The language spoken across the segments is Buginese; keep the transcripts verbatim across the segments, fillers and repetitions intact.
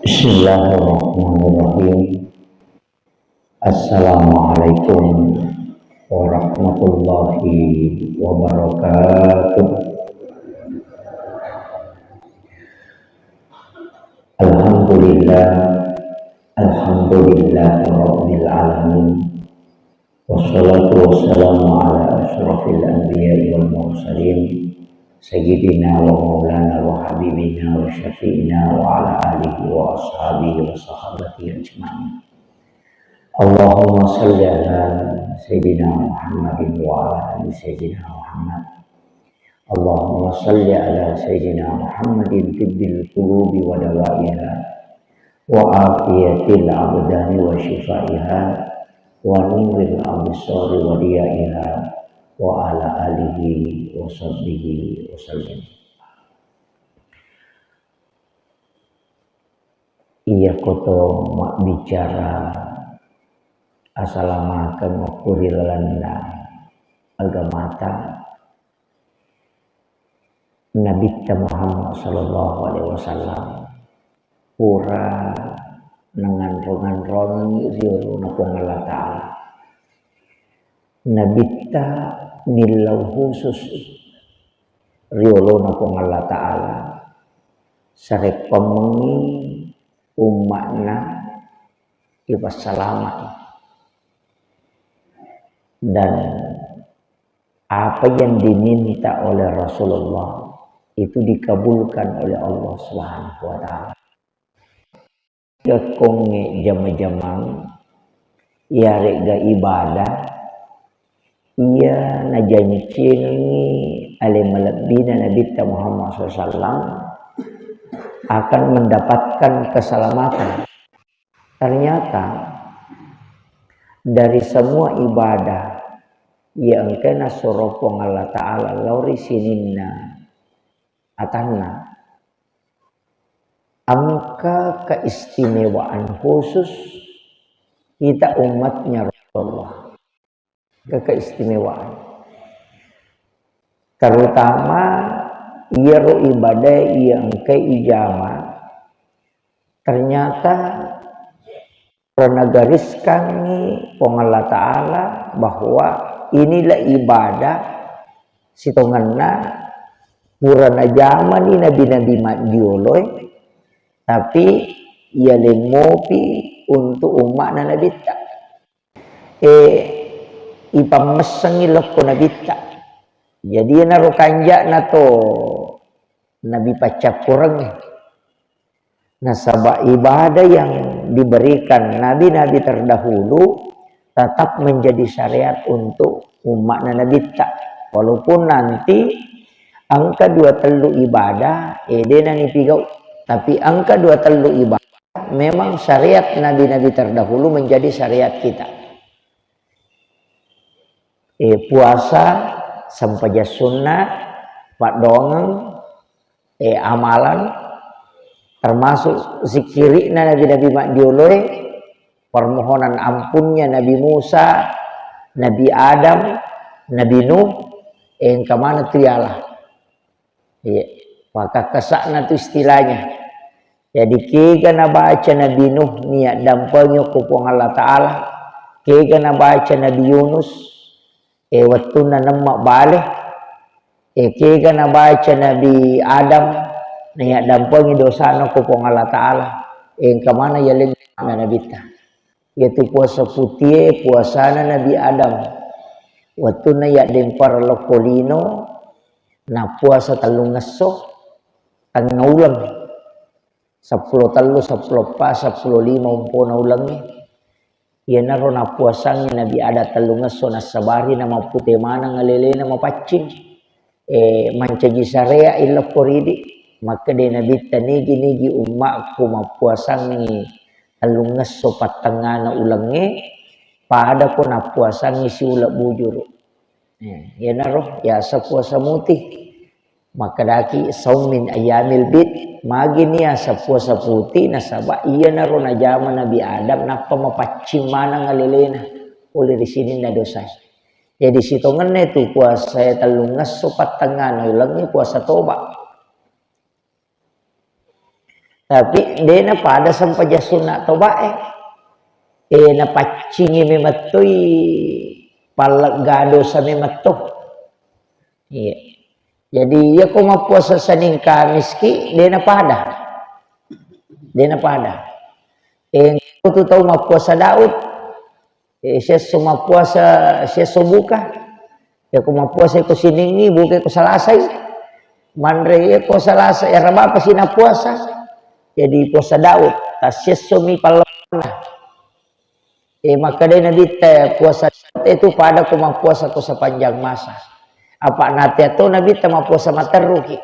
Bismillahirrahmanirrahim. Assalamualaikum warahmatullahi wabarakatuh. Alhamdulillah, alhamdulillahirabbil alamin. Wassalatu wassalamu ala asyrafil anbiya'i wal mursalin, sayyidina wa maulana wa habibina wa syafi'ina wa ala alihi wa ashabihi wa sahabatihi ajma'in. Allahumma salli ala sayyidina Muhammadin wa ala ali sayyidina Muhammad. Allahumma salli ala sayyidina Muhammadin tibbil qulubi wa dawaiha, wa afiyatil abdani wa syifaiha, wa nuril absari wa diyaiha, wa ala alihi wa sahbihi wa sallim. Iya koto mabbicara asalamakeng okko ri lalenna agamata, Nabitta Muhammad sallallahu alaihi wasallam pura nanganro-nganrongengngi ri olona Puang Allah Ta'ala. Nabitta millau khusus ri olona Puang Allah Ta'ala, sarekkuammengngi umma'na ipassalama'i. Dan apa yang diminta oleh Rasulullah itu dikabulkan oleh Allah Subhanahu wa Ta'ala. Gekkongnge jama-jamang, iyaregga ibadah, iya najancingengngi ale malebbina Nabitta Muhammad sallallahu alaihi wasallam akan mendapatkan keselamatan. Ternyata dari semua ibadah iya engkae nasuro Puang Allah Ta'ala lao ri sininna atanna, engka keistimewaan khusus kita umatnya Rasulullah. Engka keistimewaan. Terutama iyaro ibadah iya engkae ijama, ternyata pernah gariskangngi Puang Allah Ta'ala bahwa inilah ibadah sitongenna pura najamani nabi-nabi maddioloe, tapi iya lemmopi untuk umma'na Nabitta. Eh, ipammessengngi lokko Nabitta. Jadi, iyanaro kanja'na to Nabi paccakkurengnge. Nasaba ibadah yang diberikan nabi-nabi terdahulu tetap menjadi syariat untuk umma'na Nabitta. Walaupun nanti engka dua tellu ibadah, eh, dena nipigau. Tapi engka dua tellu ibadah, memang syariat nabi-nabi terdahulu menjadi syariat kita. Eh, puasa, sempajang sunnah, paddoangeng, eh, amalan, termasuk zikiri'na nabi-nabi maddioloe, permohonan ampunnya Nabi Musa, Nabi Adam, Nabi Nuh, eh, engka maneng tu yala. Iya, pakkakkasa'na tu istilahnya. Jadi, kega nabaca Nabi Nuh niaddampengi okko Puang Allah Ta'ala, kega nabaca Nabi Yunus, eh, wettunna nemme bale, eh, kega nabaca Nabi Adam niaddampengi dosana okko Puang Allah Ta'ala, eh, engka maneng yaleng Nabitta. Iyatu puasa putie, puasana Nabi Adam. Wettunna yaddempareng lokko lino, nappuasa tellungngesso, tengnga uleng. Seppulo tellu, seppulo eppa, seppulo lima umpona ulengnge. Iyanaro nappuasangngi Nabi Adam tellungngesso, nassabari namappute maneng alelena mapaccing. Eh, mancaji syariat i lokko ridi. Makkeda Nabitta, nigi-nigi ummakku mappuasangngi tellungngesso pattengngana ulengnge, padako nappuasangngi siuleng bujuru. Eh, iyanaro yaseng puasa mutih. Makkedaki saum min ayyamil bid, magi niyaseng puasa putih, nasaba iyanaro najama Nabi Adam nappa mapaccing maneng alelena pole ri sininna dosae. Jadi, sitongenna tu puasae tellungngesso pattengngana ulengnge puasa toba. Tapi de' napada sempajang sunna toba e. Eh, napaccingi memettoi pallegga dosa memetto. Iya. Jadi, iya ko mappuasa Senin Kamis ki, de' napada. De' napada. Eh, tu tau mappuasa Daud. Eh, siesso mappuasa, siesso buka. Ya ko mappuasa ko Siningi, buka ko Salasai. Manre ya ko Salasa, ya raba pasi nappuasa. Jadi puasa Daud, tasiesso mi palleppana. Eh, makkedai Nabitta, puasa itu pada ko mappuasa ko sepanjang masa. Apa nate atau Nabitta mappuasa matteruki.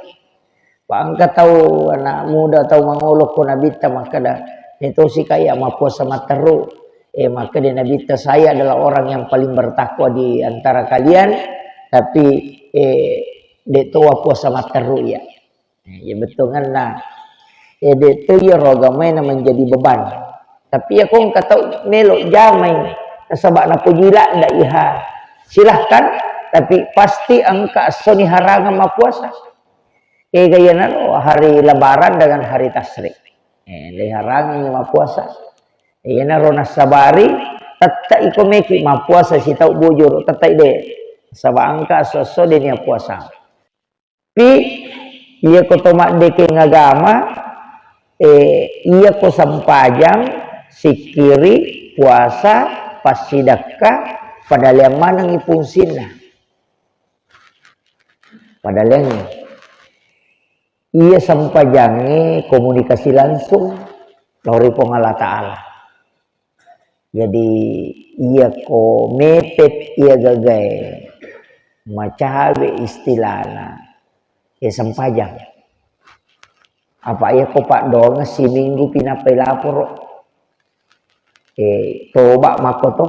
Pa engka tau anak muda, tau mangolo ko Nabitta makkeda, "Netosi ka iya mappuasa matteru." Eh, makkeda Nabitta, "Saya adalah orang yang paling bertakwa di antara kalian, tapi, eh, de' to puasa matteru iya." Eh, iya bettuanna. Eh, de' to iyaro agamae na menjadi beban. Tapi iya ko engka tau melo jamai, nasaba napoji ladda iha. Silahkan, tapi pasti engka esso niharangeng mappuasa. Ega iyanaro hari Lebaran dengan hari Tasyrik. Eh, leiharangengngi mappuasa. Iyanaro nassabari, tette' iko meki mappuasa sitau bujur, tette' de'. Saba engka esso-esso de' nia puasa. Pi, iya ko to maddekeng agama, eh, iya ko sempajang, sikkiri, puasa, passidekka, padaleang manengngi fungsinna. Padaleangngi. Iya sempajangnge komunikasi langsung lao ri Puang Allah Ta'ala. Jadi, iya ko mepet iya gagae, macawe istilahna, ya sempajang. Apa iya ko paddoangeng siminggu pinappai laporo, eh, toba makko to.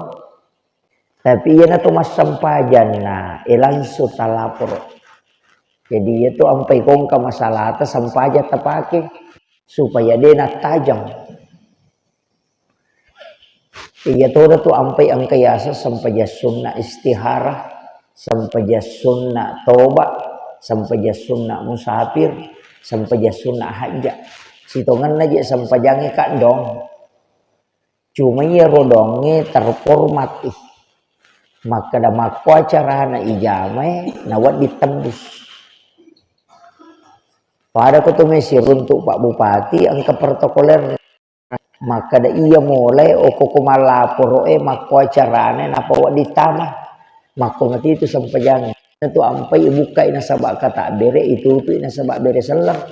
Tapi iyana to massempajanna, eh, langsung talaporo. Jadi iya to ampai ko engka masalahta sempajang tapake supaya de' nattajang. Iya toda tu ampai engka yaseng sempajang sunna istihara, sempajang sunna toba, sempajang sunna musafir, sempajang sunna hajja. Sitongenna je sempajangnge kaddong. Cuma iyaro dongnge terformat i. Makkeda makko acarana ijamae, nawedding tembus. Pada ko tu mesi runtuk Pak Bupati, engka protokoler. Makkeda iya mulai okko ko mallaporo e makko acarana napa wedding tama. Makko mati itu sempajangnge. Itu ampai bukkai nasaba kata bere, itu tu nasaba bere selleng.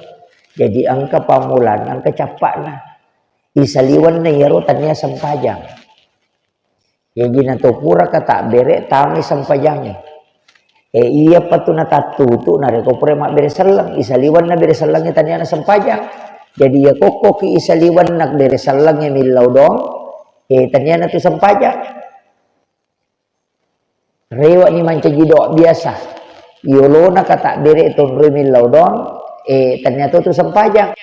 Jadi engka pamulan, engka cappakna. Isaliwenna iyaro tania sempajang. Jaji nato pura kata bere tamai sempajangnge. Eh, iya patu natattutu narekko pura mabbere selleng, isaliwenna bere sellengnge taniana sempajang. Jadi iya kokkoki isaliwenna bere sellengnge millau dong, eh, taniana tu sempajang. Rewani mancaji doa biasa. Yolona kata bere tonroi millau dong, eh, tania to tu sempajang.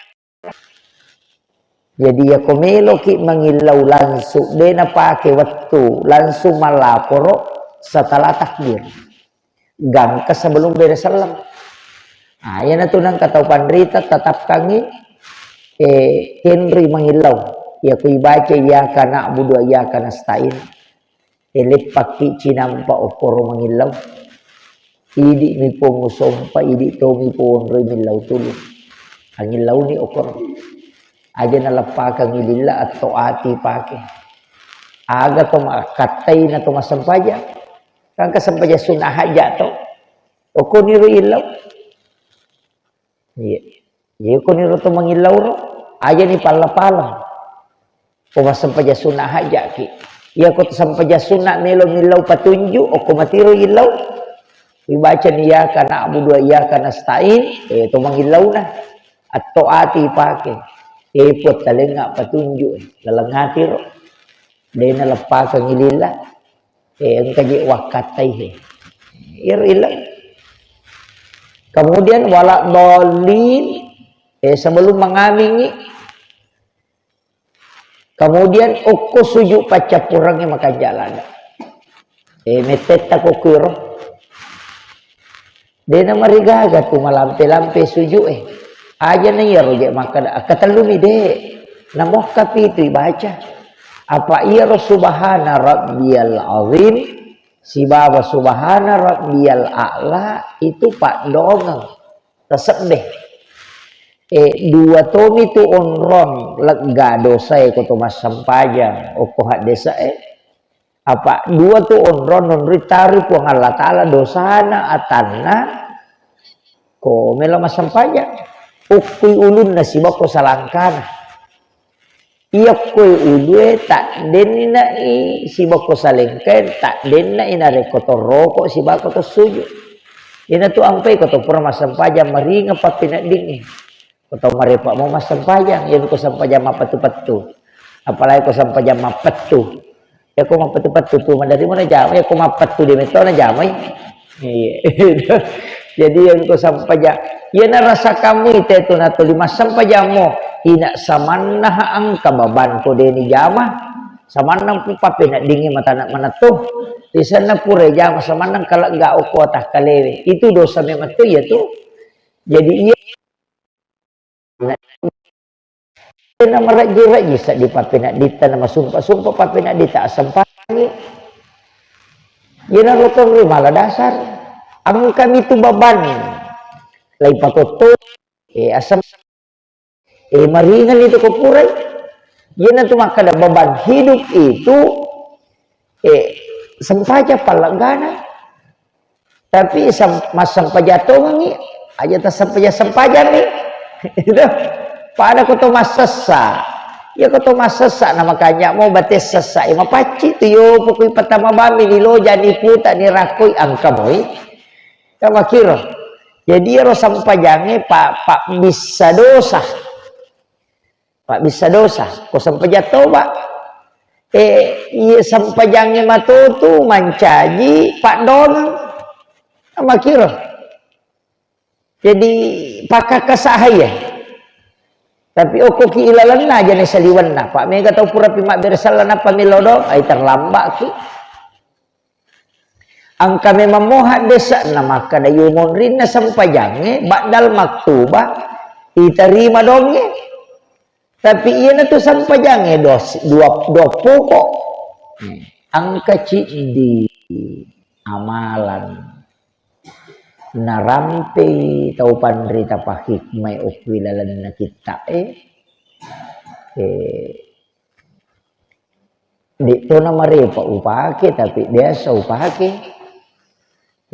Jadi, yako meloki mangillau langsung, de napake wettu, langsung mallaporo setelah takbir. Gangka sebelum bere selleng. Nah, iyanatu nengka tau panrita tetapkangngi, eh, kenri mangillau. Yako ibaca iyyaka na'budu wa iyyaka nasta'in. Eleppakki cinampa okkoro mangillau. Idi mi pong usompa, idi tomi pong onroi millau tulu. Angillauni okkoro. Aja naleppakang ililla atto ati pake. Aga to makkattai na to massempajang. Kan ka sempajang sunna hajja to. Okkoniro illau. Iya. Iya, koniro to mangillau ro, aja ni palla-palla. Ko massempajang sunna hajjaki. Iya, ko sempajang sunna melo millau patunju, okko matiro illau. Ibaca ni iyyaka na'budu wa iyyaka nasta'in, eh, to mangillauna. Atto ati pake. Eh, puattalengnga patunju, eh, laleng ati ro. De naleppakang ililla. Eh, engka je wakkattai he. Iyaro ileng. Kemudian wala dhalin, eh, sebelum mengamingi. Kemudian okko sujud paccappurengnge makanja lada. Eh, mettetta ko kuiro. De namarigaga tu malampe-lampe sujud e. Aja na iyaro je makkeda, akkatellumi de'. Namokka pitu ibaca. Apa iyaro subhana rabbiyal azim, sibawa subhana rabbiyal a'la itu paddongeng. Tasebbe. E, dua tomi tu onrong lega dosae ko to massempajang, okko haddese'e. Apa dua tu onrong nonroi tari Puang Allah Ta'ala dosana atanna ko melo massempajang. Ukkui ulunna sibako salangkana. Iyakkoi ulue taddenna'i sibako salengkae, taddenna'i narekko torroko sibako to suju. Inatu ampai ko to pura massempajang maringa pappeneddingngi. Ko to marepa mo massempajang, iya ko sempajang mappettu-pettu. Apalagi ko sempajang mappettu. Iya ko mappettu-pettu tu, maderri mo najama, iya ko mappettu de metto najamai. Iya. Jadi iya ko sempajang, iya na rasa kamu ite tu natuli massempajang mo, ina samanna ha engka baban ko de ni jama, samanna pu pappeneddingngi matana manettu, isenna pura jama samanna kalegga okko takkalewe. Itu dosa memang tu iya tu. Jadi iya Na marejji-rejji seddi pappenedditta, na masumpa-sumpa pappenedditta, assempajangngi. Iyanaro tonri mala dasar. Engkami tu beban. Lai patotto, eh, asem-, eh, maringan itu ko purai. Iyanatu makkeda beban hidup itu Eh, sempajang palleggana. Tapi sem-, massempajang tongengngi, aja tassempajang-sempajang ni. Itu. Pada ko to massessa. Ya ko to massessa na makanya mo bate sessa. Eh, mapacci tu yo pokoi pertama bami ni loja ni puta ni rakoi angka moi. Kamakiro. Jadi ro sempajangnge pa, pa bisa dosa. Pabbissa dosa, ko sempajang toba. Eh, iya sempajangnge matotu mancaji paddongeng. Makiro. Jadi, pakkakkasa haiya. Tapi okkoki ilalenna aja na saliwenna. Pak mega tau pura pi mabbere sella nappa millau doang, ai terlambaki. Engka memang mo haddese'na makkeda, iyo monrinna sempajangnge, ba'dal maktuba, itarima dongnge. Tapi iyanatu sempajangnge dos-, dua, dua pokok. Engka ciddi amalan narampei tau panrita pahikmai okko ilalenna kitta'e. Eh, De'to namarepa upake, tapi biasa upake.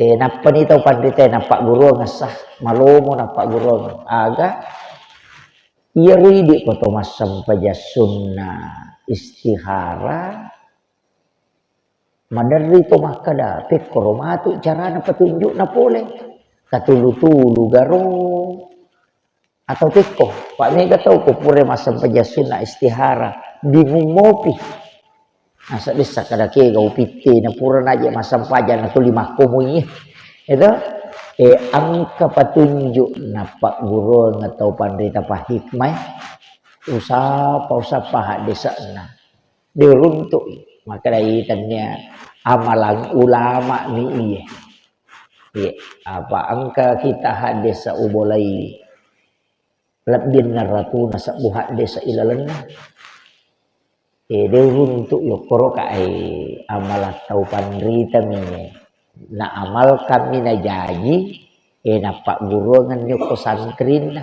Eh, nappani tau panrita nappagguruang essa, malomo nappagguruang. Aga, iyaro idi ko to massempajang sunna istihara, maderri to makkeda, pekkoro matu carana petunjukna pole. Katulu-tulu garo. Atau pekko, Pak mega tau ko pura massempajang sunna istihara, bingung mopi. Nasa dessa kada kega upitte na pura naje massempajang na tuli makkomoi. Itu, eh, engka petunjuk na pagguruang atau panrita pahikmai. Usapa, usapa haddese'na. Diruntu'i. Maka dai tennia amalang ulama mi iye. Iya, apa engka kita haddesa ubolai lebbinna ratuna sebbu haddesa ilalenna. Eh, diruntu'i okkoro ka, eh, amalang tau panrita mi. Na amalkan mi najaji, eh, nappagguruangenni okko santrinna.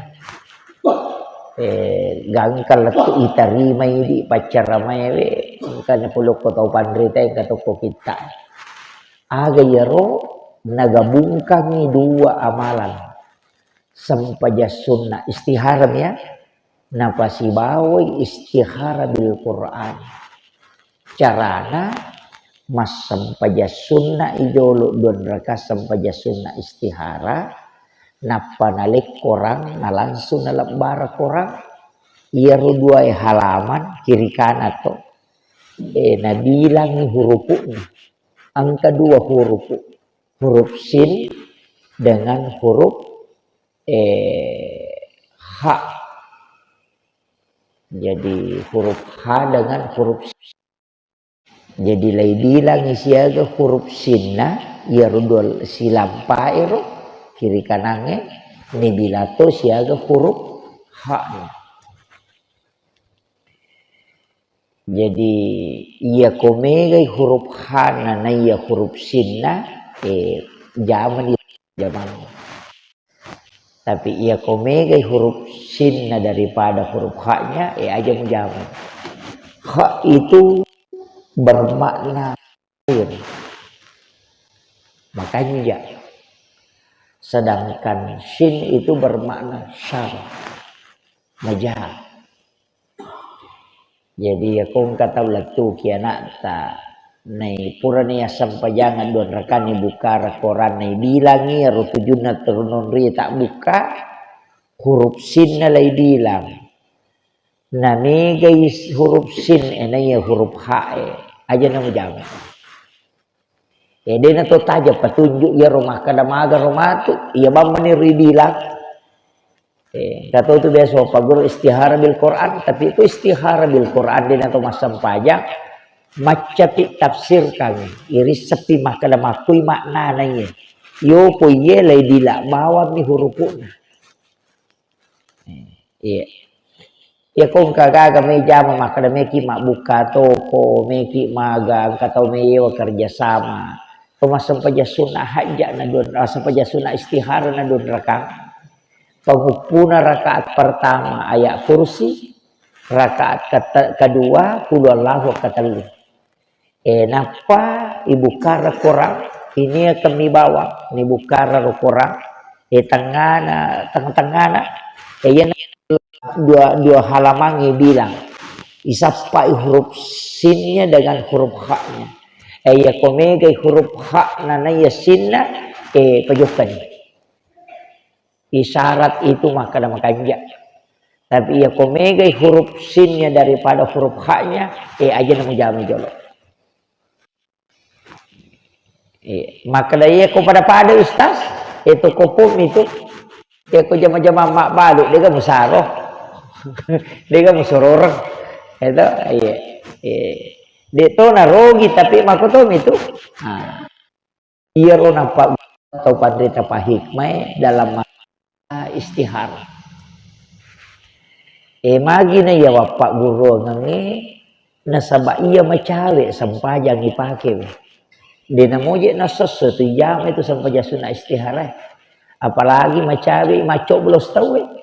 Eh, gangka lettu itarimai di paccaramaewe, engka napolokko tau panrita, engka tokko kitta. Aga iyaro nagabungkangi dua amalan. Sempajang sunna istihara mi ya. Napasibawai istihara bil Qur'an. Carana, massempajang sunna i jolo dua raka sempajang sunna istihara, nappa nalekkorang, nalangsung nalebbara korang, iyaro duae halaman kiri kanan to, eh, nabilangi hurupu'na. Engka dua hurupu, huruf sin dengan huruf, eh, ha. Jadi huruf ha dengan huruf sin. Jadi laibilangi siaga huruf sinna, iyaro dua silampae ro, kiri kanangnge, nibilato siaga huruf haknya. Jadi, iya ko megai huruf ha na, na iya huruf sinna, eh, jamani jamang. Tapi iya ko megai huruf sinna daripada huruf haknya, eh, aja mujamang. Hak itu bermakna khair, makanja. Sedangkan sin itu bermakna syar, maja. Jadi, iya ko engka tau lettuki anakta, nai purani assempajang dua rakani bukkara Quran, nai bilangi ero tujunna turunri tak bukka, huruf sinna lai bilang. Na megai huruf sin, eh, na iya huruf ha, eh, aja na mujama. Eh, de na to taja patunjuk iyaro makkeda maga ro matu, iya bang mani ribilang. Eh, engka to tu biasa pagguru istihara bil Quran, tapi itu istihara bil Quran de na to massempajang, maccapi tafsirkan, irissepi makkeda makkui maknana iya. Yo po iye lai bila bawang mi hurufna. Eh, iya. Iya ko engka gaga mejama makkeda meki mabbukka toko, meki maga engka tau meyewa kerjasama. To massempajang sunna hajja na dua, massempajang sunna istihara na dua rakang. Panguppuna rakaat pertama ayat kursi, rakaat kete-, kedua qul huwallahu katellu. Eh, nappa ibukkara Quran, ini akan mi bawang, ni bukkara ro Quran, eh, tengana, tengah-tengana, eh, iya dua, dua halaman bilang, isappai huruf sinnya dengan huruf haknya. Eh, iya ko megai huruf hak na, na iya sinna, eh, pajokkani. Isyarat itu makkeda makanja. Tapi iya ko megai huruf sinnya daripada huruf haknya, eh, aja na mujama jolo. Eh, makkeda iya ko pada-pada ustaz, itu ko pom itu. Iya ko jama-jama mabbalu, dega musaro. Dega musororeng. Itu, iya. Eh, de to na rogi tapi makotomi tu. Ah. Iyaro nappa tau panrita pahikmae dalam masalah istihara. Eh, magi na iya wappagguruangengnge, nasaba iya macawe sempajang ipake we. De namoje nasesso tu ijama itu sempajang sunna istihara. Apalagi macawe maccoblos tauwe.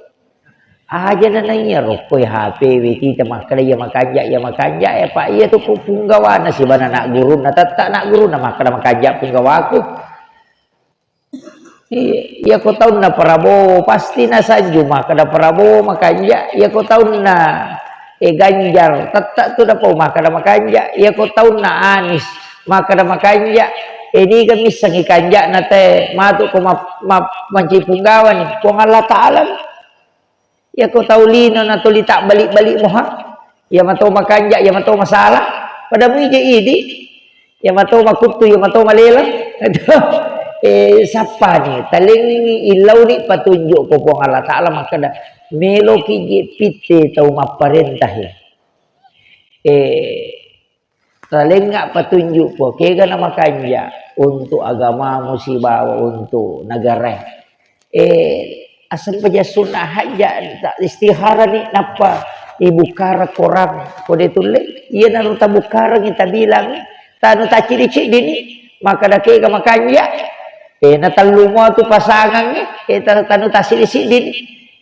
Aja na naiya rokkoi H P we tita makkeda iya makanja, iya makanja, eh, apa iya tu ku punggawana sibawa anak gurunna, tetta anak gurunna makkeda makanja punggawaku. Iya, iya ko taunna Prabowo pasti nasanju makkeda Prabowo makanja, iya ko taunna, eh, Ganjar tetta tu dapau makkeda makanja, iya ko taunna Anies makkeda makanja, eh, niga missengi kanjana te matu ko ma-, ma-, manci punggawani Puang Allah Taala. Iya ko tau lino na tuli tabbali-bali moha. Iya mato makanja, iya mato masala. Pada muije idi. Iya mato makuttu, iya mato malela. Eh, sappani, talengngi illauni patunjuk ko Puang Allah Taala makkeda, meloki je pitte tau mapparentahe. Eh, Talengnga patunjuk ko, kega na makanja untuk agamamu sibawa untuk negara. Eh, asal paja sunna haja, ta-, istihara ni nappa ibukkara korang, ko de tulle, iya naro tabukkarangi tabilang, tanu tacidi-cidi ni, makkeda kega makanja, eh, na tellu mua tu pasangangnge, eh, ta-, tanu tasidi-sidi ni.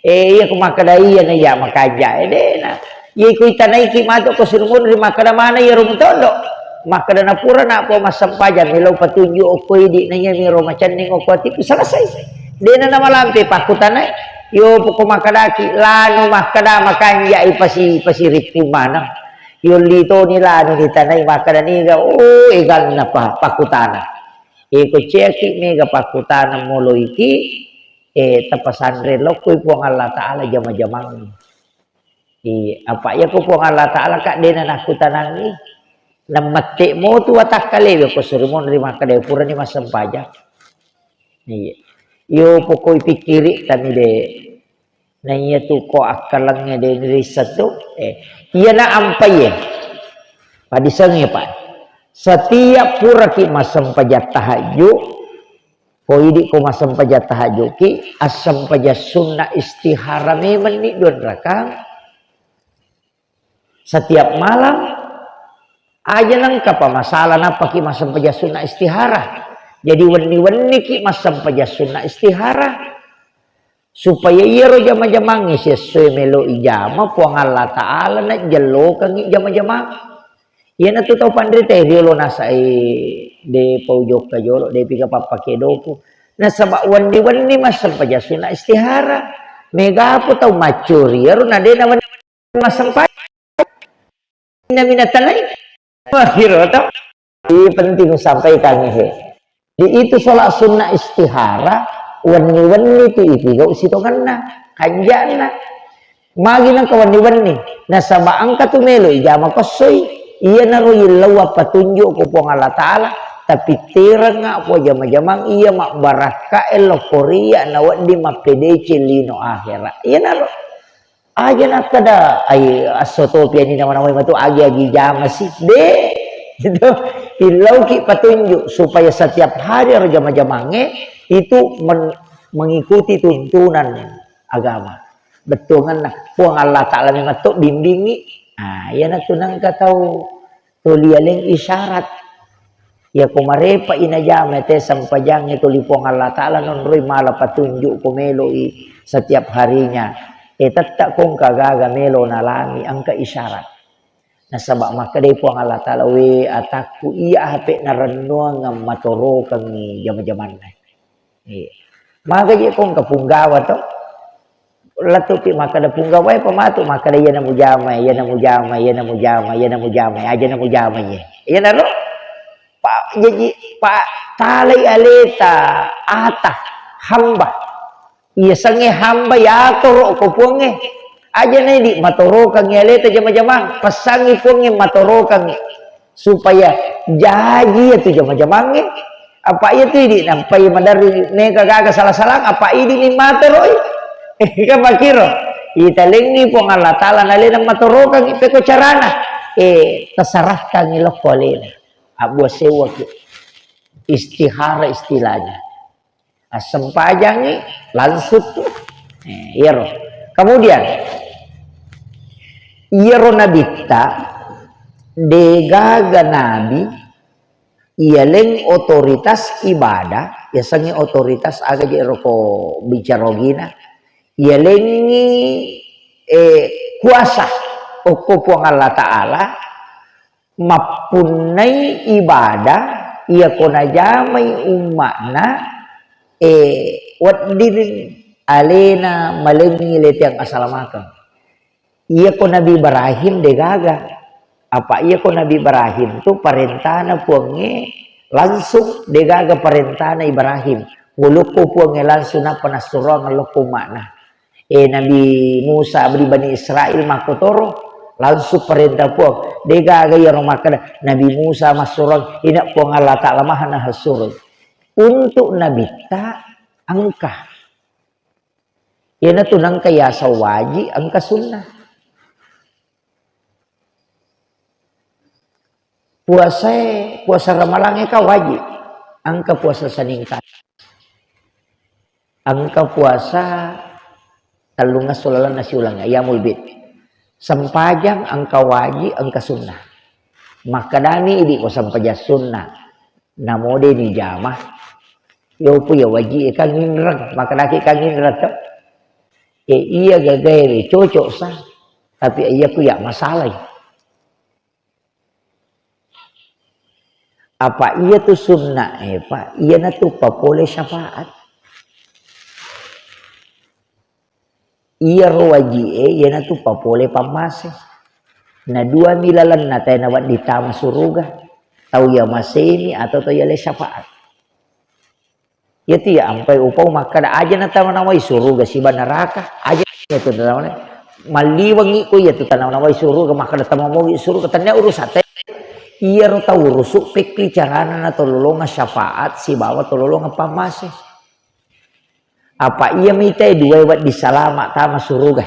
Eh, iya ko makkeda iya na iya makanja, eh, de na. Iya ko itanaiki matu ko sirmunri makkeda mana iya ro mutondo. Makkeda na pura na ko massempajang melo patunjuk okko idi na iya miro macenning okko atiku selesai. De na namalampe pakkutanai. Yo poko makkedaki lanu makkeda makanja ipasi, pasirippu maneng. Yo litoni lanu ditanai makkeda niga, oh, eganna pa-, pakkutana. Iko ciaki mega pakkutana moloiki, eh, tapasanre lokoi Puang Allah Taala jama-jamangngi. Iya, apa iya ko Puang Allah Taala ka dena nakkutanangngi. Namette motu watakkalewe ko surimonri makkeda purani massempajang. Iya. Yo pokoi pikkiri tami de. Na iya tu ko akkalengnge de risseng tu. Eh, iya na ampai e. Padisengnge, Pak. Setiap puraki massempajang tahajud, Ko idi ko massempajang tahajudki, assempajang sunna istihara memenni dua rakang. Setiap malam, aja nengka pa masalah nappaki massempajang sunna istihara. Jadi wenni-wenniki massempajang sunna istihara. Supaya iyaro jama-jamangnge sessoe melo ijama Puang Allah Ta'ala najjellokengngi jama-jamang. Iyanatu tau panrita riolo nasai de pau jokka jolo, de piga pappake doku. Nasaba wenni-wenni massempajang sunna istihara. Megapo tau maccuri iyaro na de na wenni massempajang. Inna minatanai. Akhiro to. Ini penting sampaikan he. Di itu sholat sunnah istihara, wenni-wenni tu ipigau sitongenna, kanjana. Magi nengka wenni-wenni, nasaba engka tu melo ijama kossoi, iyanaro yillau appatunjuk ko Puang Allah Ta'ala, tapi terengnga ko jama-jamang iya mabbarakka ello koria na wedding mappedece lino akhirat. Iyanaro. Aja nakkeda, ai, esso topi ani nama-namai matu agi-agi jama si. De. Itu. Illauki petunjuk supaya setiap hari ero jama-jamangnge itu men-, mengikuti tuntunan agama. Bettuanganna Puang Allah Ta'ala memang to bimbingi. Ah, iyanatu nengka tau tuli aleng isyarat. Iyako marepa inajama te sempajangnge tuli Puang Allah Ta'ala nonroi mala patunjuk ko meloi setiap harinya. E tetta kongka gaga melo nalami engka isyarat. Nasaba makkedai Puang Allah Ta'ala, "We atakku, iya ape narennuang matorokengngi jama-jamanna." Iya. Maga je kongka punggawa to. Lettupi makkeda punggawae pematu makkeda, "Iyana mujama, iyana mujama, iyana mujama, iyana mujama, aja na mujama ye." Iyanaro. Pa, jaji, pa, talai aleta ata hamba. Iya sengnge hamba yatoro ko Puangnge. Aja na idi matorokangngi aleta jama-jamang. Pesangngi Puangnge matorokangngi. Supaya jaji iyatu jama-jamangnge. Apa iyatu idi nampai maderri mega gaga sala-salang, apa idi ni matoroi. Kan makkiro. Italengngi Puang Allah Ta'ala nalena matorokangngi peko carana. Eh, terserahkangngi lokko alena. Abbua sewwaki. Istihara istilahnya. Assempajangngi langsung tu. Eh, iyaro. Kemudian, iyaro nabitta degaga nabi iyaleng otoritas ibadah, yasengnge otoritas aga je roko bicara ogina, iyalengngi, eh, kuasa okko Puang Allah Ta'ala, mappunnai ibadah iyako najamai umma'na, eh, wedding alena malengngi leteang asalamakeng. Iyako Nabi Ibrahim degaga. Apa iyako Nabi Ibrahim tu parentana Puangnge langsung degaga parentana Ibrahim. Golokko Puangnge langsung nappa nassuroang lokko umma'na. Eh, Nabi Musa ri Bani Israel makkotoro, langsung perintah Puang. Degaga iyaro makkeda, Nabi Musa massurong, ina Puang Allah Ta'ala maha nahassurong. Untuk nabitta engka. Iyanatu nengka yaseng waji, engka sunnah. Puasae, puasa Ramalangnge ka wajib. Engka puasa Senin ka. Engka puasa tellungesso lalenna siulang, ayyamul bid. Sempajang engka wajib, engka sunnah. Makkedami idi ko sempajang sunnah. Namo de ni jama. Yopu ya wajib e kanginreng, makkedaki kanginreng to. E iya gagae cocok sa. Tapi iya ku ya masalah. Apa iyatu sunnah e, Pak? Iyanatu papole syafaat. Iyaro waji'e, iyanatu papole pammase. Na duami lalenna tae nawedding tama suruga. Tau iya maseni atau tau iya le syafaat. Iyatu iya ampai upau makkeda aja na tama nawai suruga siba neraka, aja iyatu tama nawai. Malliwengi ko iyatu tama nawai suruga makkeda tama mogi suruga, tennia urusan te. Iyaro tau urusu pekki carana na tololonga syafaat sibawa tololonga pammase. Apa iya mita duai wedding salama tama suruga.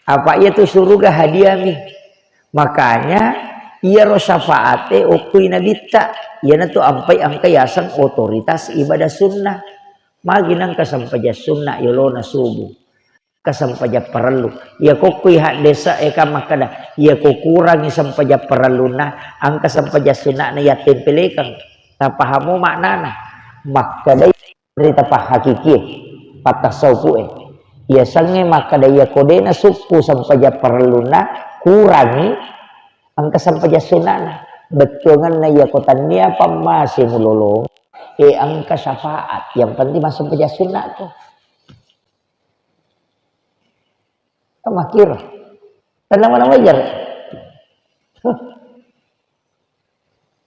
Apa iyatu suruga hadiami. Makanya, Iyaro syafaate okkui nabitta, iyanatu ampai engka yaseng otoritas ibadah sunnah. Magi nengka sempajang sunna yolona subuh. Engka sempajang parellu. Iya kokkui haddesa e kan makkeda, iya ko kurangi sempajang parellunna, engka sempajang sunnana yattempelekeng. Tapahamo maknana? Makkeda rita pahhakikie, pattasaupu'e. Iya sangnge makkeda iya ko de nasukku sempajang parellunna, kurangi engka sempajang sunnana. Bettuangenna iya ko tannia pammase mulolong, e engka syafaat. Yang penting massempajang sunna ko. Makkiro. Tenang mana wajar.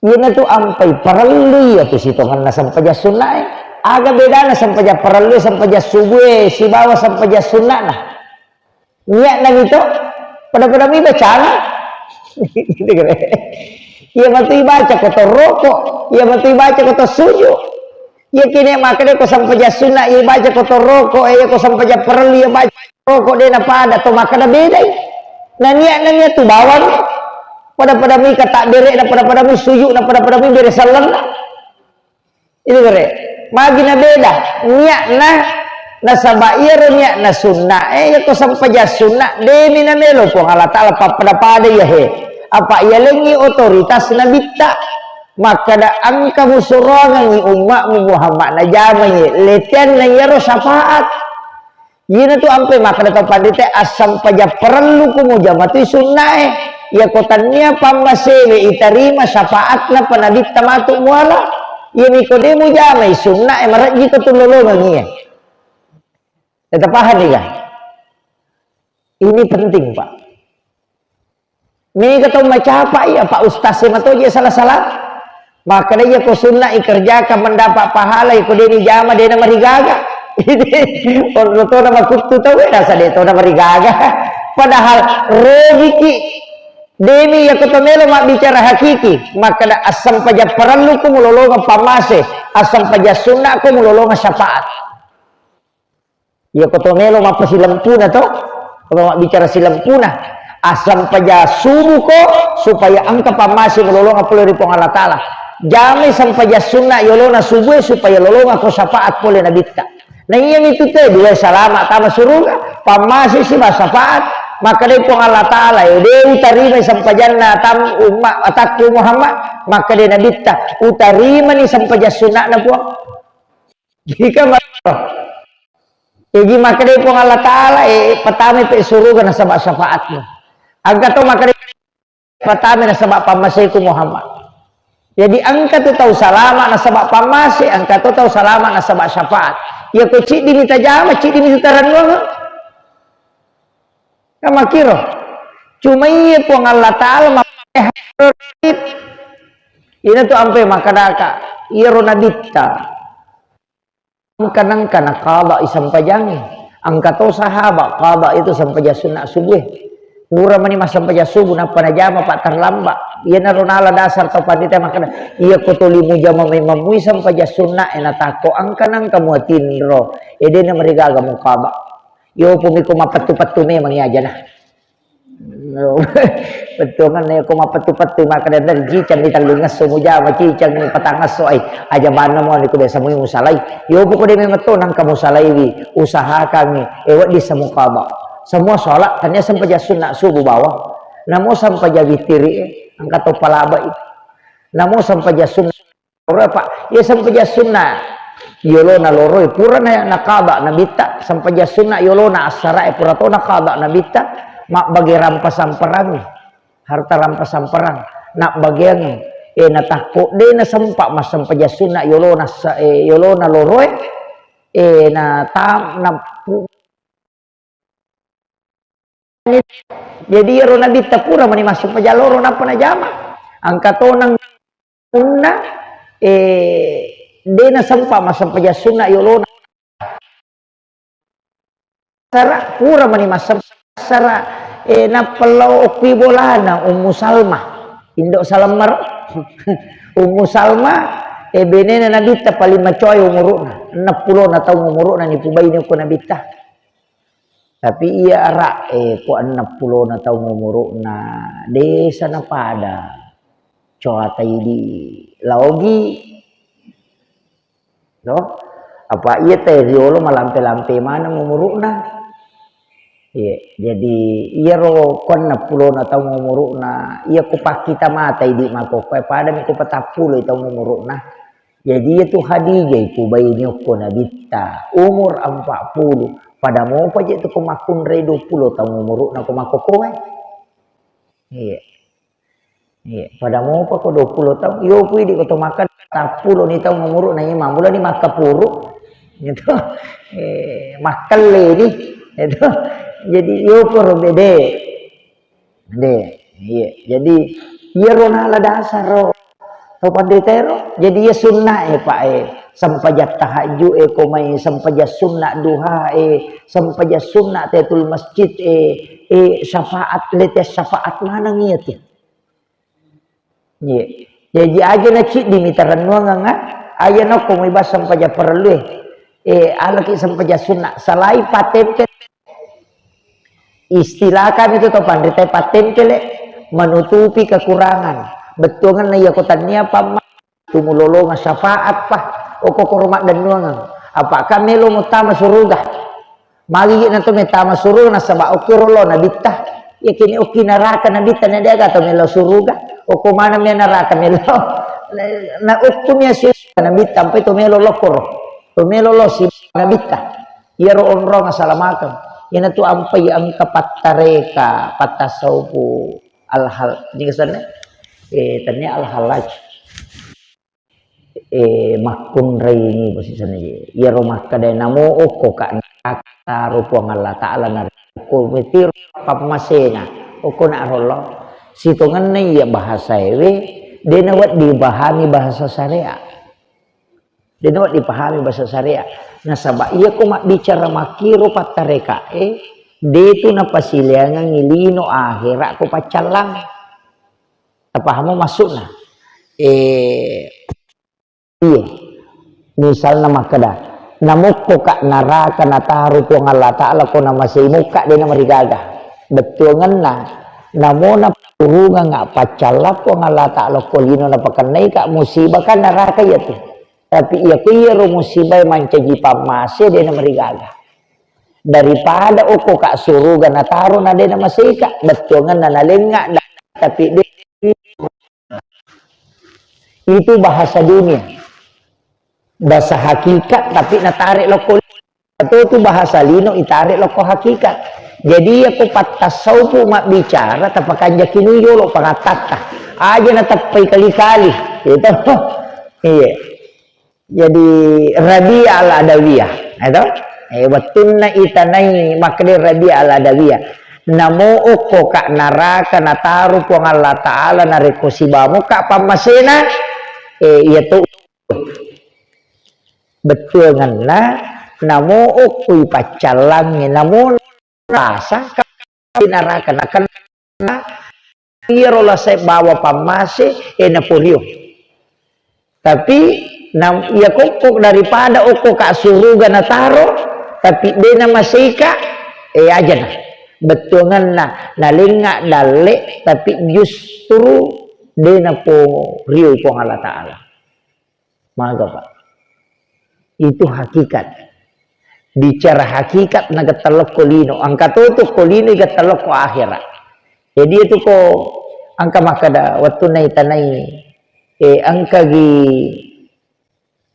Iyanatu ampai parellu iyatu sitongenna sempajang sunnae. Aga bedana sempajang parellu, sempajang subue, sibawa sempajang sunnana? Niatna mito, pada-pada mi bacana. Gitu kere. Iya matu ibaca ko toroko, iya matu ibaca ko tosuju. Iya kene makkeda ko sempajang sunna, iya baca ko toroko, iya ko sempajang parellu, iya baca roko de napada to makkeda bedai. Na niatna niatu bawang. Pada-pada mi katabbere na pada-pada mi suju na pada-pada mi bere sallenna. Itu kere. Magi na beda niatna nasaba iyaro niatna sunna e iya ko sempajang sunna demi na melo Puang Allah Taala pappada-pada iya he. Apa iya lengi otoritas nabitta makkeda engka musurangangi ummakmu Muhammad najamai leteanna iyaro syafaat. Iyanatu ampe makkeda tau panrita, assempajang parellu ku mujama tu sunnae. Iya ko tannia pammasewe itarima syafaatna panabitta matu muala. Iya miko de mujamai sunnae marejji ko tulolongengi. Teta paham ika? Ini penting, Pak. Mega tau macapai, apa ustaz e matoje salah-salah. Makkeda iya ko sunna ikerjakan mendapat pahala, iya ko de nijama de namarigaga. Onro tona makuttu tau e nasa de tona marigaga. Padahal rogiki. Demi iya ko to melo mabbicara hakiki. Makkeda assempajang parellu ku mulolongeng pammase, assempajang sunna ku mulolongeng syafaat. Iya ko to melo mappasilampuna to, ko mabbicara silampuna, assempajang subuh ko supaya engka pammase mulolonga pole ri Puang Allah Taala. Jamai sempajang sunna yolona subuh e supaya lolonga ko syafaat pole nabitta. Na iya mitu te dua salama tama suruga, pammase siba syafaat. Makkeda Puang Allah Taala, e de utarimai sempajanna tam umma atakku Muhammad. Makkeda nabitta, utarimani sempajang sunnana Puang. Jika ma-, Jaji makkeda Puang Allah Taala, e, patame pe suruga nasaba syafaatmu. Engka to makkeda patame nasaba pammaseku Muhammad. Jadi engka tu tau salama nasaba pammase, engka to tau salama nasaba syafaat. Iya ko ciddi mi tajama, ciddi mi tarennuang. Kan makkiro. Cuma iya Puang Allah Taala ma-, ina tu ampe makkedaka, iyaro nabitta. Engka nengka na qada i sempajangnge. Engka to sahaba qada itu sempajang sunna subuh. Pura mani massempajang subuh nappa najama, Pak, terlambat. Iyanaro nala dasar tau pandita makkeda, iya ko toli mujama memang mui sempajang sunna e natakko engka nengka muatinro. E de namarigaga muqada. Yopo miko mapettu-pettu memang iya aja nah. Bettuangenna ko mapettu-pettu makkeda dari cicang di tellungesso mujama, cicang di patangesso ai. Aja banna mo niku biasa mui musalai. Yo pokok de memang to nangka musalaiwi, usahakangi e wedding samu qada. Semua sholat tania sempajang sunna subuh bawang. Namo sempajang witiri e engka to palabai. Namo sempajang sunna Ora, Pak, iya sempajang sunna yolona loroi purana naqada nabitta, sempajang sunna yolona assarae pura to naqada nabitta, mabbage rampa samperangnge, harta rampa samperang, nabbageangnge, e, natakko de nasempa massempajang sunna yolona sa-, e, yolona loroe, e, na tam-, na pu-, Jadi iyaro nabitta pura mani massempajang loro nappa najama. Engka tonang sunna, eh, de nasempa massempajang sunna yolona. Sara, pura mani massempajang sara, eh, nappa lao okki bolana Ummu Salma. Indo Salma ro. Ummu Salma, eh, benena nabitta paling macoai umuruna. Enneppulona taung umuruna nipubaini ko nabitta. Tapi iya ara'e ko enneppulona taung umuru'na, desa napada. coatai di laogi. To? Apa iya tau riolo malampe-lampe maneng umuru'na. Iya, jadi iyaro ko enneng pulona taung umuru'na, iya ko pakkita mata idi makkokkoe, padami ko patappulo taung umuru'na. Jadi iya tu Khadijah iku baine okko Nabitta, umur empat puluh, pada mopa je tu ko makkunrai dua puluh taung umuru'na ko makkokkoe. Iya. Iya, pada mopa ko dua puluh taung, iyo pui di ko to makkeda, tappulo ni taung umuru'na, iya mammula ni makkapuru. Gitu. Eh, makkelle ni. Gitu. Jadi iyo poro bede. De, iya. Jadi iyaro nala dasar ro. To panrita ero. Jadi iya sunnah e, Pak, e. Sempajang tahajud e, ko mai sempajang sunnah duha e, sempajang sunnah tahiyatul masjid e, e, syafaat, lete syafaat maneng iya ti. Iya. Jaji aja na ciddi mita rennuangengnga, aja nokko mui ba sempajang parellue. Eh, alaki sempajang sunnah. Salai pattempel. Istilah kami tu to panrita pattempele, menutupi kekurangan. Bettuangenna iya ko tannia pamma tumulolonga syafaat pa. Okko koro maddennuangeng. Apa ka melo muttama suruga. Magi na to metama suruga nasaba okki ro lo nabitta. Yakini okki naraka nabitta na deaga to melo suruga. Okko mana me naraka melo. Na okko mi suruga nabitta ampai to melo lokoro. To melo lo si nabitta. Iyaro onrong asalamakeng. Iyana tu ampai engka pattareka, pattasaupu al-hal. Ini kesannya. Eh, tanya al-halaj. Eh, makkunraini posisana je. Iyaro makkeda namo okko ka naraka taro Puang Allah Ta'ala narekko metiro pammasena. Okko na rollo. Sitongenna iya bahasa ewe, de nawedding dipahami bahasa syariat. De nawedding dipahami bahasa syariat. Nasaba iya ko mabbicara makkiro pattareka e, de tu napasileangengi lino akhirat ko paccallang. Tapahamu maksudna? Eh, iya. Misalna makkeda, namokko ka naraka nataro Puang Allah Ta'ala ko namasei mukka de namarigaga. Bettuangenna, namona purungang paccalla Puang Allah Ta'ala ko lino napakennai ka musibah kan naraka iya tu. Tapi iya ko iyaro musibah mancaji pammase de namarigaga. Daripada okko ka suruga nataro na de namasei ka, bettuangenna nalengnga da-, tapi de Itu bahasa dunia. Bahasa hakikat, tapi natarek lokko. Atau tu bahasa lino itarek lokko hakikat. Jadi iya ko pattasaupu mabbicara, tapakanjaki nu yolo pangattatta. Aja nateppai kali-kali. Gitu. Iya. Jadi Rabi'ah al-Adawiyah, ya toh? Eh, wettunna itanai makkeda Rabi'ah al-Adawiyah. Namo okko ka naraka nataro Puang Allah Ta'ala narekko sibawa mukka pammasena, eh, iya to bettuangenna, namo okko ipaccallangnge, namo rasa ka naraka nakenna iyaro lasai bawa pammase, eh, naporio. Tapi nam-, iya kokko daripada okko ka suruga nataro, tapi de namaseika, eh, ajana. Bettuangenna nalengnga dalle, tapi justru de naporioi Puang Allah Ta'ala. Maga, Pak. Itu hakikat. Bicara hakikat na gettalokko lino. Engka to tu ko lino gettalokko akhirat. Jadi itu ko engka makkeda wettunna itanai, eh, engka gi,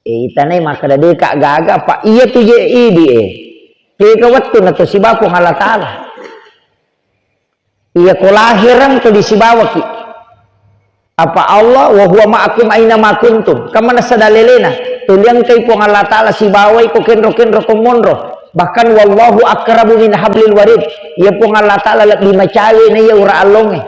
eh, itanai makkeda deka gaga, Pak. Iya tu je idi, eh. Tega wettu na to sibawa Puang Allah Ta'ala. Iya ko lahireng to disibawaki. Apa Allah, "Wa huwa ma'akum aina ma kuntum." Kan manessa dalelena, tuli engkai Puang Allah Ta'ala sibawai ko kenro-kenro ko monro. Bahkan, "Wallahu aqrabu min hablil warid." Iya Puang Allah Ta'ala lebbi macawe na iya ura allongnge.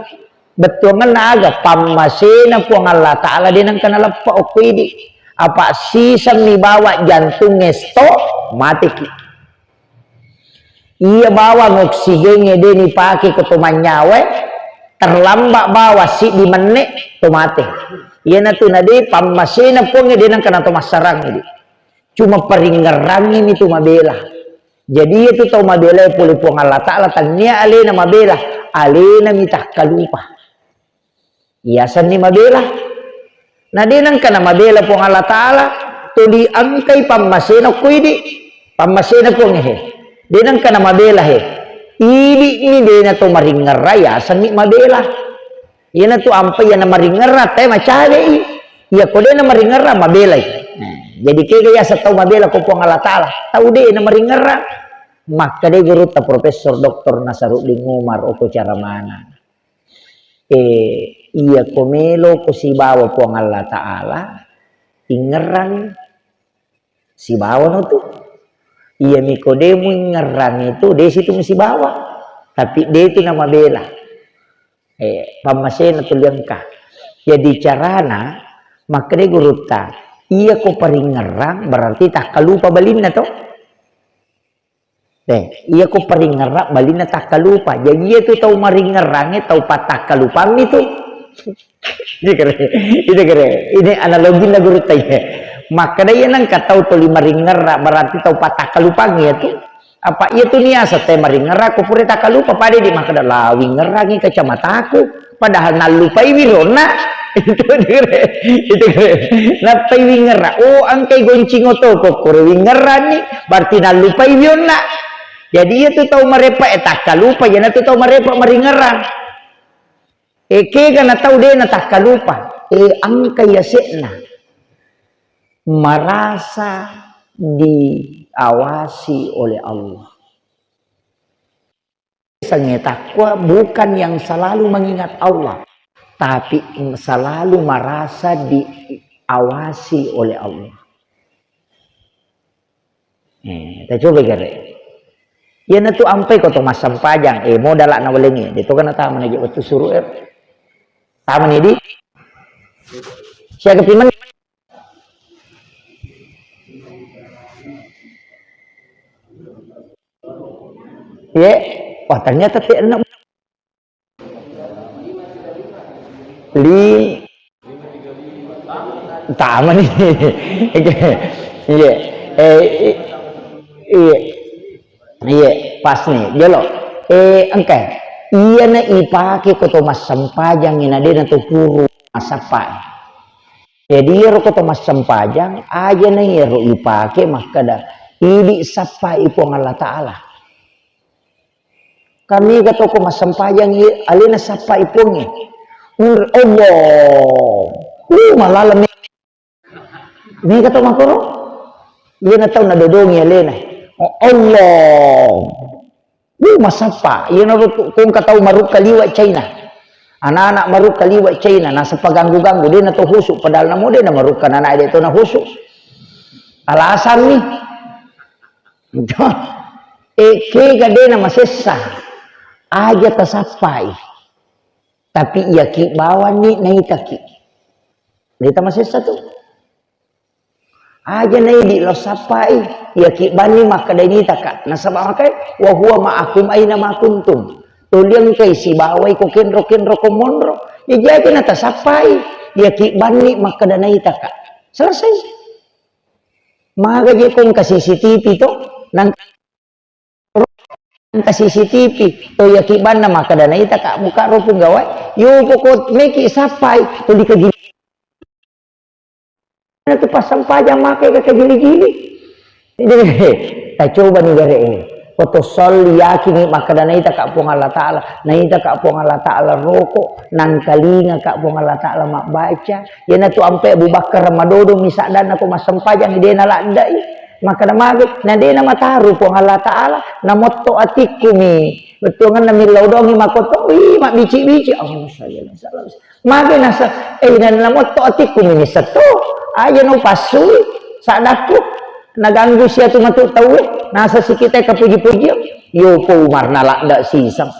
Bettuangenna aga? Pammasena Puang Allah Ta'ala de nengka naleppa okko idi. Apa sisemmi bawa jantungnge stop, mateki. Iya bawang oksigengnge de nipake ko to mannyawae, terlambat bawa siddi menne to mate. Iyanatu nade pammasena Puangnge de nengka nato massarang idi. Cuma paringngerangngi mi tu mabela. Jadi iyatu tau mabela pole Puang Allah Ta'ala, tannia alena mabela, alena mi takkalupa. Iyasenni mabela, Na de nengka namabela Puang Allah Ta'ala, tuli engkai pammasena ko idi, pammasena Puang he. De nengka namabela he. Idi'ni de na to maringerra yasengngi mabela. Iyanatu ampai iya namaringerra, tae macawe'i. Iya ko de namaringerra, mabelai. Nah, jadi kega yaseng tau mabela ko Puang Allah Ta'ala? Tau de namaringerra. Makkedai gurutta Profesor Doktor Nasaruddin Umar, oko caramana. Eh, iya ko melo ko sibawa Puang Allah Ta'ala, ingerrang sibawa no tu. Iya mi ko de muingerrang itu, de situ musibawa. Tapi de tu namabela. Eh, pammasena tuli engka. Jadi carana, makkedai gurutta, iya ko paringerrang berarti takkalupa balinna to. Eh, iya ko paringerrang balinna takkalupa. Jadi iya tu tau maringerrangnge tau pattakkalupammi tu. Itu kere, itu kere. Ini analoginna gurutta iya. Makkeda iya nengka tau tuli maringerrang berarti tau pattakkalupangngi iya tu. Apa iya tu niasa te maringerrang ko pura takkalupa pada di makkeda lawingerrangi kacamataku. Padahal nallupai wironna. Itu kere, itu kere. Nappai wingerra. Oh, engkai goncing oto ko kore wingerranni, berarti nallupai wionna. Jadi iya tu tau marepa e takkalupa, iyana tu tau marepa maringerrang. E kega na tau de na takkalupa. E engka yase'na. Merasa diawasi oleh Allah. Sange takwa bukan yang selalu mengingat Allah, tapi selalu merasa diawasi oleh Allah. Eh, ta coba gare. Iyana tu ampai ko to massempajang, eh, modala na walengi, de to kana tamani je wettu suru e. Tamani di. Siaga pimen. Ye, wah, ternyata te enam. Li, tamani. Iya. Eh, i-, iya. Iya, pas nih. Jolo. Eh, engka. Iyana ipake ko to massempajang ina de na to puru massappa. Jadi iyaro ko to massempajang, aja na iyaro ipake makkeda, idi sappai Puang Allah Ta'ala. Kami ga toko massempajang i-, alena sappai Puangnge. Munri Allah. Uh, malala me-, mega to makoro. Iyana tau nadodongi alena. Oh, Allah. Uh, masappa. Iyana ro tu, ko engka tau marukka liwa China. Anak-anak marukka liwa China, nasappa ganggu-ganggu, de na to husu, padahal namo de na marukka anak de to na husu. Alasanni. Eh, kega de na masessa. Aja tasappai. Tapi iyaki bawanni naitaki. De ta masessa tu. Aja na idi lo sappai, iyaki banni makkeda naitaka. Nasaba makai, "Wa huwa ma'akum aina ma kuntum." Tuli engkai sibawai ko kenro-kenro ko monro. Jaji aja na tasappai, iyaki banni makkeda naitaka. Selesai. Maga je ko engka C C T V to, nang engka C C T V, to iyaki banna makkeda naitaka buka ro punggawai. Yo poko meki sappai, tuli kegi. Na tu passempajang makai ka kajili-jili. Tacoba ni gare e. Ko to solli yakin makkeda naitaka Puang Allah Ta'ala, naitaka Puang Allah Ta'ala roko, nangkalinga ka Puang Allah Ta'ala mabbaca. Iyana tu ampe Abu Bakar madodo mi saddanna ko massempajang de na laddai. Makkeda magi, na de na mataru Puang Allah Ta'ala, na motto atikku mi. Bettuanganna millau dongi makoto, ih, mabbici-bici. Allahumma shalli ala Muhammad. Magi nasa, eh, na, na motto atikku mi nisseng to. Aja na upassui saddakku. Naganggu siatu matu tauwe. Nasa sikitai kapuji-puji. Yo po Umar na ladda siseng.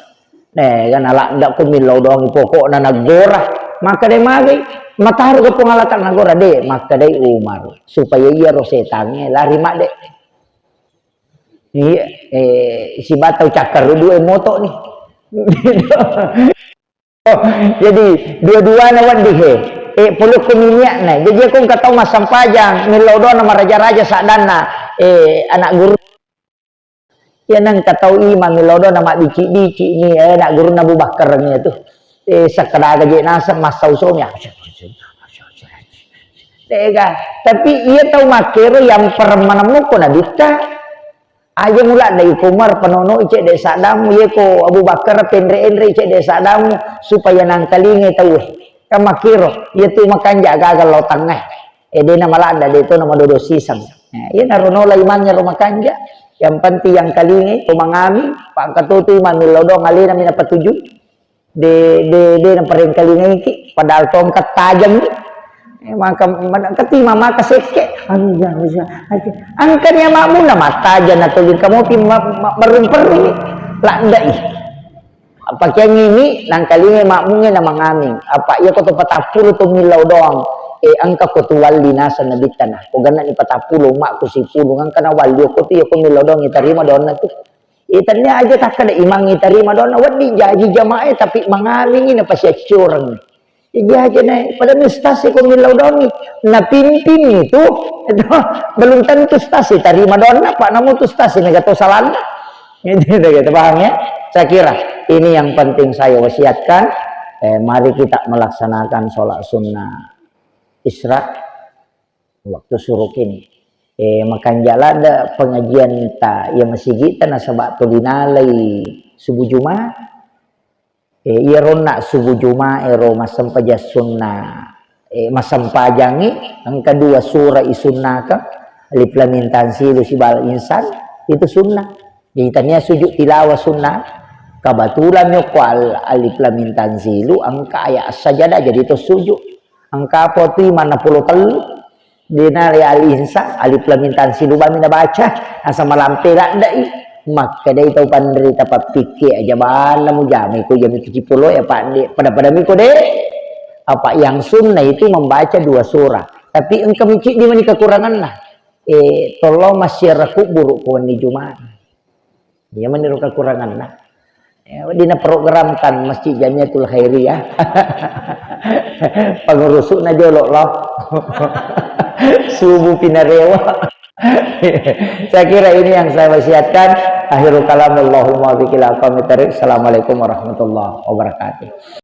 Eh, kan ladda ku millau dongi pokokna nagora. Makkeda magi, mataru ke Puang Allah Ta'ala nagora de, makkedai Umar. Supaya iyaro setangnge lari madde. Iya, eh, sibatau cakkaru dua moto nih. Oh, jadi dua-duana wedding he. Eh, polokko minyak na. Jadi aku engka tau massempajang, millau dona maraja-raja saddanna, eh, anak guru. Ya nang engka tau imang millau dona mabbici-bici ni, eh, anak gurunna Abu Bakar ni tu. Eh, sekkeda aga je naseng massau somi. Ega, tapi iya tau makkero yang permanemmu ko nabitta. Aja mula dai ko Umar panono cedde saddamu, ye ko Abu Bakar penre-enre cedde saddamu, supaya nangkalingai tauwe. Kan makkero, iya tu makanja gagal lao tangnga. E dena maladda de to na madodo siseng. Nah, iya naro nola imangnge ro makanja. Yang penting yang kalingai to mangami, pangkatotu imang millau doang alena mina patuju. De, de, de naparengkalingaiki, padahal tongkat tajang ni. Eh, maka, maka tima maka sekke. Aduh, ya, ya, aja. Angkani amakmu na mattajang atau lingka mopi ma-, ma-, marung-perung ni. Ladai. Pakeang ini nangkalingai makmunge na mangaming. Apa iya ko to patappulo to millau doang. Eh, angka ko tu walli naseng nabitta na. Ko ganna ni patappulo, makku sipulung, angka na walli ko tu iya ko millau doang, itarima doanna tu. Eh, tania aja takkada imang itarima doanna, wedding jaji jamaah, tapi mangamingi na pasiaccoreng. Eh, jaji na, pada mustasi ko millau doangi. Na pimpin itu, itu belum tentu stasi tarima doanna, Pak, namu tu stasi mega to salanna. Ini kita paham ya? Saya kira ini yang penting saya wasiatkan. Eh, mari kita melaksanakan sholat sunnah Isra waktu suruh kini. Eh, makanja ladda pengajian ta iya masigi ta nasaba to dinalai subuh Jumat. Eh, iya ronna subuh Jumat ero massempajang sunna. Eh, massempajangi engka dua surah isunnaka, Alif Lam Mim Tanzilu sibal Insan, itu sunnah. Jadi tania sujud tilawah sunnah. Kebetulan yokko al-, Alif Lam Mim Tanzilu engka ayat sajadah jadi to sujud. Engka apa tu imang na pulo tellu. Dinari al-insa, Alif Lam Mim Tanzilu bami nabaca, asa malampe laddai. Makkedai tau panrita pappikke aja bala mujamai ko jami tu cipolo ya Pak de. Pada-pada miko de. Apa yang sunnah itu membaca dua surah. Tapi engka miciddi mani kekuranganna. Eh, tolong masyarakat buruk ko wenni Jumat. Iya mani ro kekuranganna. Ya, wedding naprogramkan Masjid Jamiatul Khairiyah. Pengurusna jolo lo. Subuh pinarewa. Saya kira ini yang saya wasiatkan. Akhirul kalam, Allahumma wafiq ila aqwamit thariq. Assalamualaikum warahmatullahi wabarakatuh.